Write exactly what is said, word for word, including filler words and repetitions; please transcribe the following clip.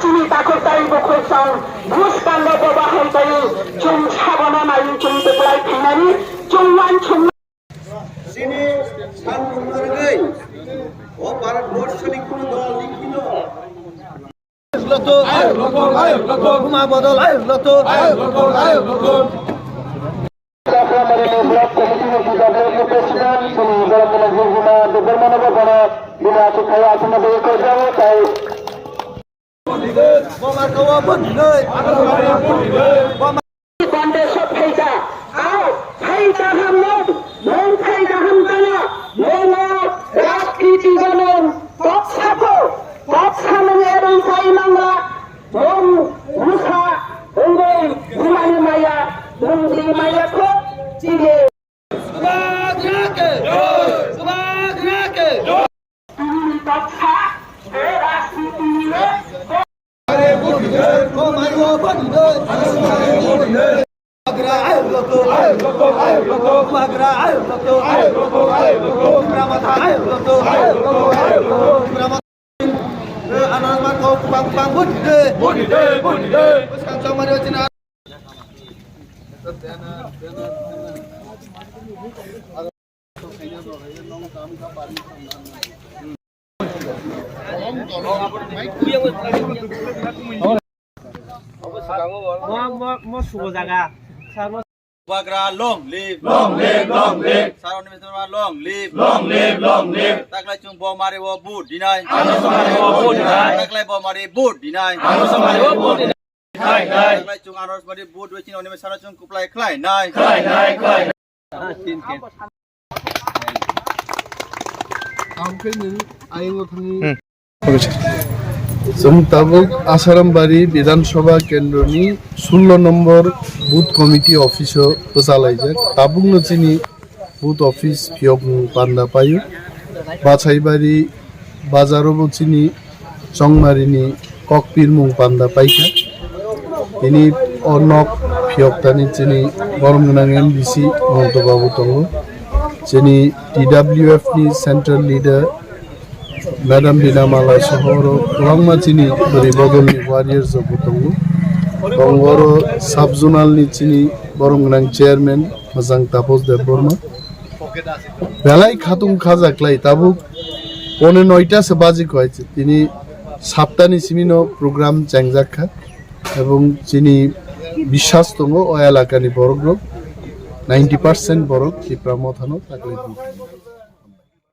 Chini takhuk tai bukhuk song bus kanga boba hai tai chwng sabono nai chwng tuklai phinani chwng wan chwng. Chini samung rwgwi o Bharat Borshoni kunu dol ni kino. Loto, ayur loto, ayur loto, buma bodol, ayur loto, ayur loto, ayur loto. Block Committee ni P W F ni President, chini borok ni Jirjima Debbarmanobo bono bini achuk khai achukna bagwi koi jago tai. Boma kawa bondinai. Bondesot phaikha, ao phaikha hamno, mung phaikha hamtana, mung rajniti ganung, kok sako, kok samung erung sai mangla, mung musa, ungoi bumani maya, mung di maya kok chile. Subhadra ke jai! Subhadra ke jai! Tini toksa, berasi tini. Mo, mo, mo subo jaga. Sir, mo Bubagra long live. Long live, long live. Sir Animesh Debbarma long live. Long live, long live. Taklai chwng Bomari o vote dinai. Ano samari o vote dinai. Taklai Bomari vote dinai. Ano samari o vote dinai. Khai, khai. Taklai chwng Anos Mari vote doi chini Animesh Sir chwng kuplai khlai nai. Khlai nai, khlai. Ang khe nung ayang o thangwi. Hmm. Okay, sir. Chwng tabuk Asarambari Bidhan Sabha Kendroni sullo nombor Booth Committee office o bwchalaijak. Tabukno chini booth office phiyokmung panda paio. Bachaibari bazar o bo chini Chongmarini kokpirmung panda paikha. Tini o nok phiyoktani chini borom gwnang M D C Monto Babu tongo. Chini T W F ni central leader Madam Bina Mala sohoro kwbangma chini bwrwi bodolni warriors rok bo tongo. Tongo oro sub zonal ni chini borom gwnang chairman Majang Tapos Debbarma. Belai khatung khajaklai tabuk pone noita se baji kwai tini saptani simino program chengjak kha ebong chini biswas tongo o elakani borok rok ninety percent borok Tipra Mothano taklai tongo.